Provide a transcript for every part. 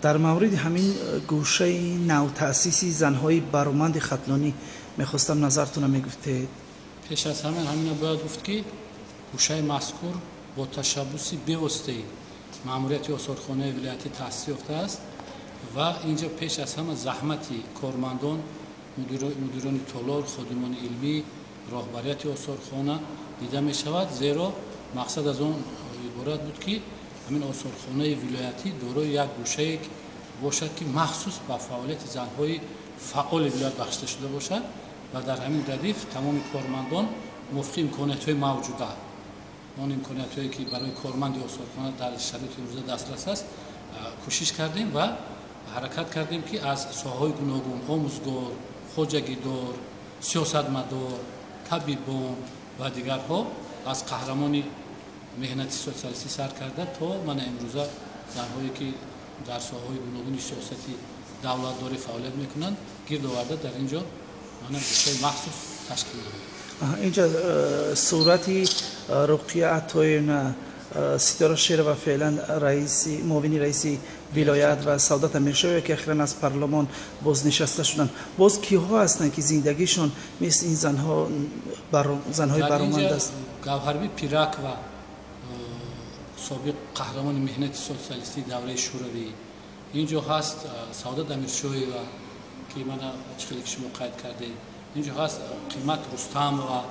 Дар мавриди ҳамин гӯшаи навтаъсиси занҳои бароманди хатлонӣ мехостам назартона мегуфтед. Пеш аз ҳама ҳамина бояд гуфт, ки гӯшаи мазкур бо ташаббуси бевоситаи маъмурияти осорхонаи вилоятӣ таъсис ёфтааст ва инҷо пеш аз ҳама заҳмати кормандон, мудирони толор, ходимони илмӣ, роҳбарияти осорхона дида мешавад, зеро мақсад аз он иборат буд, ки ҳамин осорхонаи вилоятӣ дорои як гӯшае бошад, ки махсус ба фаъолияти занҳои фаъоли вилоят бахшида шуда бошад ва дар ҳамин радиф тамоми кормандон мувофиқи имкониятҳои мавҷуда, он имкониятҳое, ки барои корманди осорхона дар шароити имрӯза дастрас аст, кӯшиш кардем ва ҳаракат кардем, ки аз соҳаҳои гуногун: омӯзгор, хоҷагидор, сиёсатмадор, табибон ва дигарҳо, аз қаҳрамони меҳнати социалистӣ сар карда то мана имрӯза занҳое, ки дар соҳаҳои гуногуни сиёсати давлатдорӣ фаъолият мекунанд, гирд оварда, дар ин ҷо мана гӯшаи махсус ташкил намудем. Инҷа сурати Руқия Атоевна, Ситора Шерова, феълан раиси, муовини раиси вилоят, ва Саодат Амиршоева, ки охиран аз парлумон бознишаста шуданд. Боз киҳо ҳастанд, ки зиндагишон мисли ин занҳо, занҳои бароманд аст? Гавҳарби Пиракова, собиқ қаҳрамони меҳнати социалистии давраи Шӯравӣ, ин ҷо ҳаст. Саодат Амиршоева, ки мана чӣ хеле ки шумо қайд кардед, ин ҷо ҳаст. Қимат Рустамова,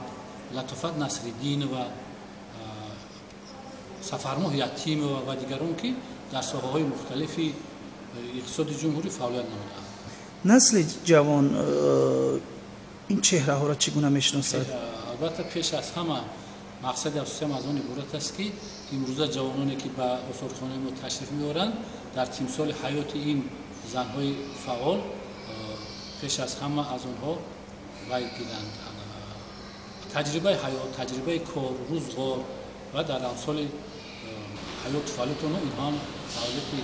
Латофат Насриддинова, Сафармоҳ Ятимова ва дигарон, ки дар соҳаҳои мухталифи иқтисоди ҷумҳурӣ фаъолият намудаанд. Насли ҷавон ин чеҳраҳоро чӣ гуна мешиносад? Албатта, пеш аз ҳама мақсади асосиам аз он иборат аст, ки имрӯза ҷавононе, ки ба осорхонаи мо ташриф меоранд, дар тимсоли ҳаёти ин занҳои фаъол пеш аз ҳама аз онҳо вай гиранд таҷрибаи ҳаёт, таҷрибаи кор, рӯзғор ва дар амсоли ҳаёту фаъолияти онҳо инҳо ҳам фаъолияти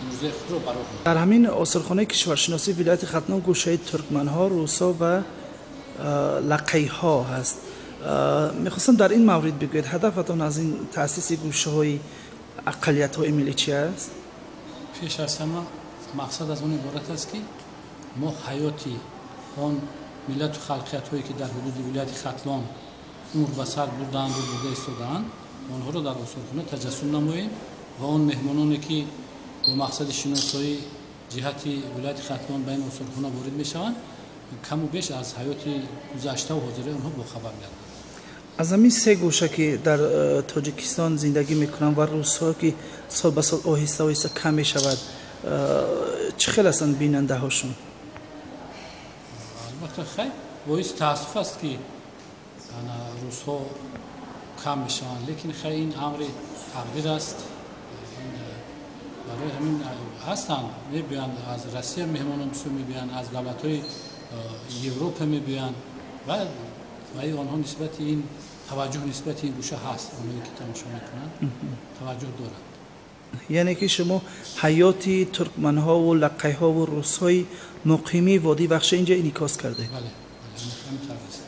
имрӯзаи худро ба роҳ. Дар ҳамин осорхонаи кишваршиносии вилояти Хатлон гӯшаи туркманҳо, русҳо ва лақайҳо ҳаст. Мехостам дар ин маврид бигӯед, ҳадафатон аз ин таъсиси гӯшаҳои ақаллиятҳои миллӣ чи аст? Пеш аз ҳама мақсад аз он иборат аст, ки мо ҳаёти он миллату халқиятҳое, ки дар ҳудуди вилояти Хатлон умр ба сар бурдаанду бурда истодаанд, онҳоро дар осорхона таҷассум намоем ва он меҳмононе, ки бо мақсади шиносоӣ ҷиҳати вилояти Хатлон ба ин осорхона ворид мешаванд, каму беш аз ҳаёти гузаштаву ҳозираи онҳо бохабар гарданд. Аз ҳамин се гӯша, ки дар Тоҷикистон зиндагӣ мекунанд ва русҳо, ки сол ба сол оҳиста оҳиста кам мешавад, чӣ хел ҳастанд бинандаҳошон? Албатта, хай, боиси таассуф аст, ки русҳо кам мешаванд, лекин хай, ин амри тақдир аст. Барои ҳамин ҳастанд, мебиёянд, аз Россия меҳмонон бисёр мебиёянд, аз давлатҳои Европа мебиёянд ва ваи онҳо нисбати ин таваҷҷӯҳ, нисбати ин гӯша ҳаст. Онҳое, ки тамошо мекунанд, таваҷҷӯҳ доранд. Яъне ки шумо ҳаёти туркманҳову лақайҳову русҳои муқимии водии Вахша инҷа инъикос кардед? Бале, ҳамин тавр аст.